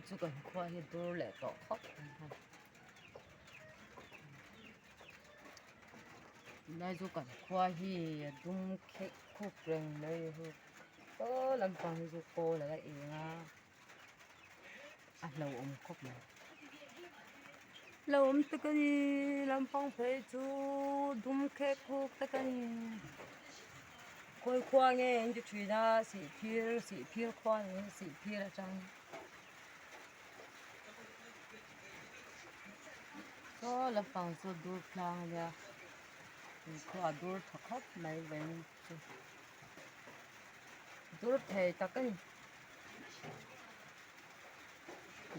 chu kan khua hi dur leh tawh khawp mai a tunlai chu kan khua hi a dum khek khup reng mai hi saw lampang hi chu kawl a la eng a a hlauhawm khawp mai hlauhawm tak a ni lampang phei chu dum khek khup tak a ni khawi khua nge an ti thin a sihphir sihphir khua niin sihphir atang saw lampang chu dur tlang a nia inkhua a dur tha khawp mai veng chu dur thei tak a ni.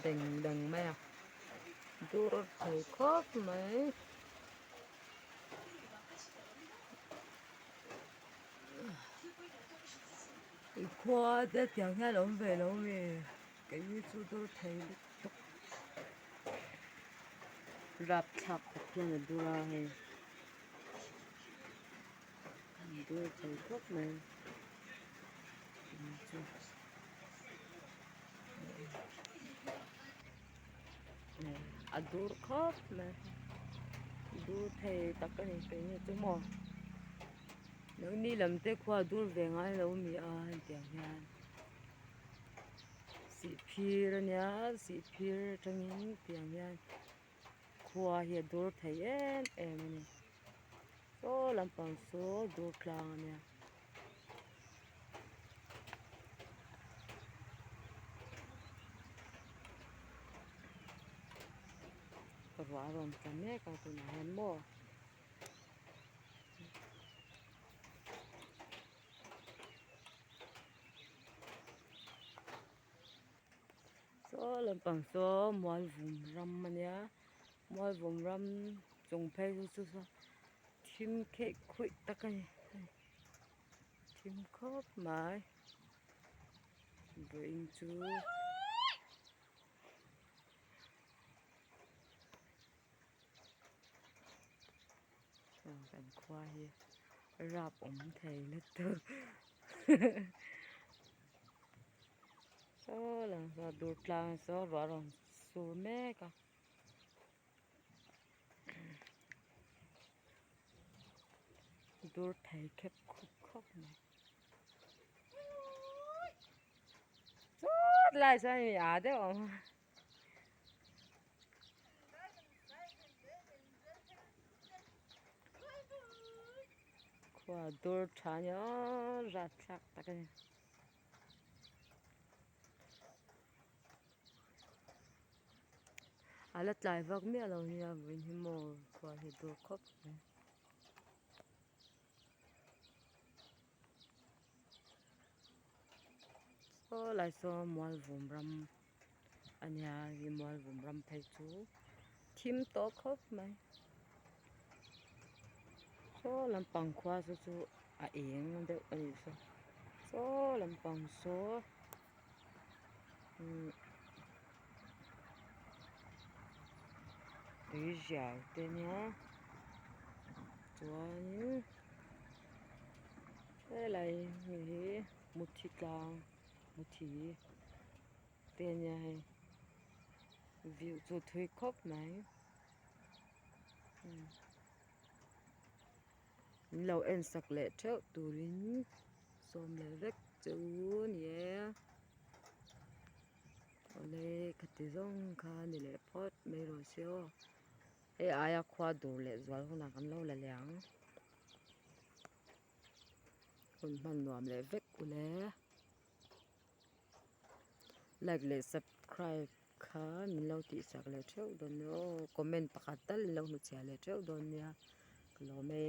Beng beng mai a dur thei khawp mai. I khua te tiang hian a awm ve lo mi kei hi chu dur thei lutuk rapthlak khawp hian a dur a hei dur thei khawp mai. A dur khawp mai dur thei tak a ni keini chu maw nangni lam te khua a dur ve ngai lo mi a hetiang hian sihphir a nia sihphir atangin tiang hian khua hi a dur thei em em a ni saw lampang saw dur tlang a nia. Ruah a rawn tla mek a tunah hian maw saw lampang saw mualvum ram a nia mualvum ram chung phei chu saw thim kheih khuih tak a ni. Thim khawp mai vawiin chu kan khua hi rap awm thei lutuk saw lang saw dur tlang saw ruah a rawn sur mek a. Dur thei khep khup khawp mai chut lai chuan mi â deuh ang a khua dur tha a nia rapthlak tak a ni. A la tlai vak miah lo nia vawiin hi maw khua hi dur khawp mai. Saw lai saw mualvum ram a nia hei mualvum ram phei chu thim tawh khawp mai. Saw lampang khua saw chu a eng deuh a nih saw saw lampang saw. Tui zial te nia chuanin helai mi hi muthi tlang muthi te nia hei view chu thui khawp mai min lo en sak leh theuh turin sawm leh vek. Chu ni e awle ka ti zawng kha a ni leh phawt mai rawh se aw hei aia khua dur leh zual hunah kan lo la leh ang hun hman nuam leh vek ule like leh subscribe kha min lo tih sak leh theuh dawn nia aw comment pakhat tal in lo hmu chhiah leh theuh dawn nia ka lawm e.